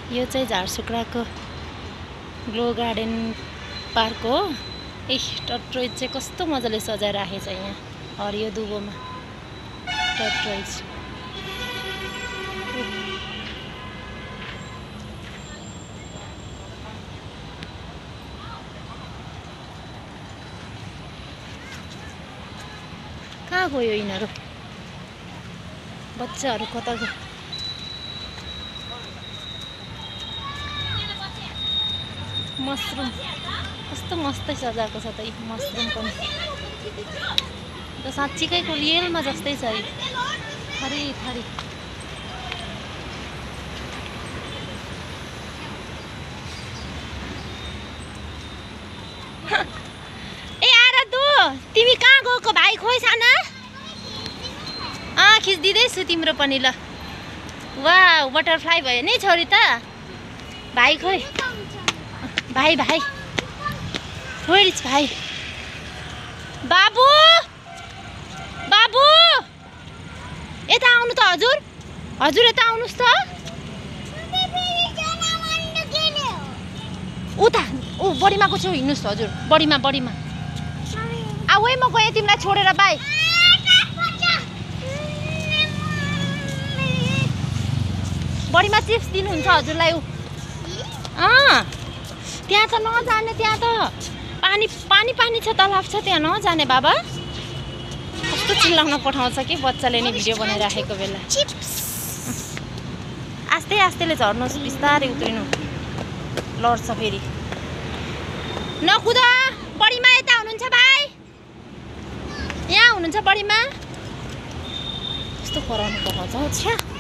यो चाहिँ झारसुगुडाको glow garden park हो। टर्टोइज चाहिँ कस्तो मजाले सजाएर राखेछ यहाँ हरियो दुबोमा टर्टोइज। कहाँ गयो यिनीहरू? बच्चाहरू कता गयो? मसरुम कस्तो मस्तै सजाएको छ त यी मसरुम पनि। त साँच्चीकैको रियलमा जस्तै छ यो थरी थरी। ए आराधु तिमी कहाँ गएको भाइ? खोइ साना खिचिदिँदैछु तिम्रो पनि। ल वाह बटरफ्लाई भयो नि छोरी त। भाइ खोइ भाइ भाइ Where is भाइ? बाबु बाबु यता आउनु त हजुर। हजुर यता आउनुस् त। उता ऊ बडीमाको छेउ हिँड्नुस् हजुर। बडीमा बडीमा आऊ है म गएँ तिमीलाई छोडेर। बाई। बडीमा चिप्स दिनुहुन्छ हजुरलाई। ऊ त्यहाँ त नजाने, त्यहाँ त पानी पानी पानी छ, तलाब छ, त्यहाँ नजाने बाबा। कस्तो चिल्लाउन पठाउँछ कि बच्चाले नि भिडियो बनाइराखेको बेला। आस्ते आस्तेले झर्नुहोस्, बिस्तारै उत्रिनु, लड्छ फेरि। नकुद बडीमा। यता हुनुहुन्छ भाइ? यहाँ हुनुहुन्छ बडीमा? कस्तो कराउनु पठाउँछ छ्या।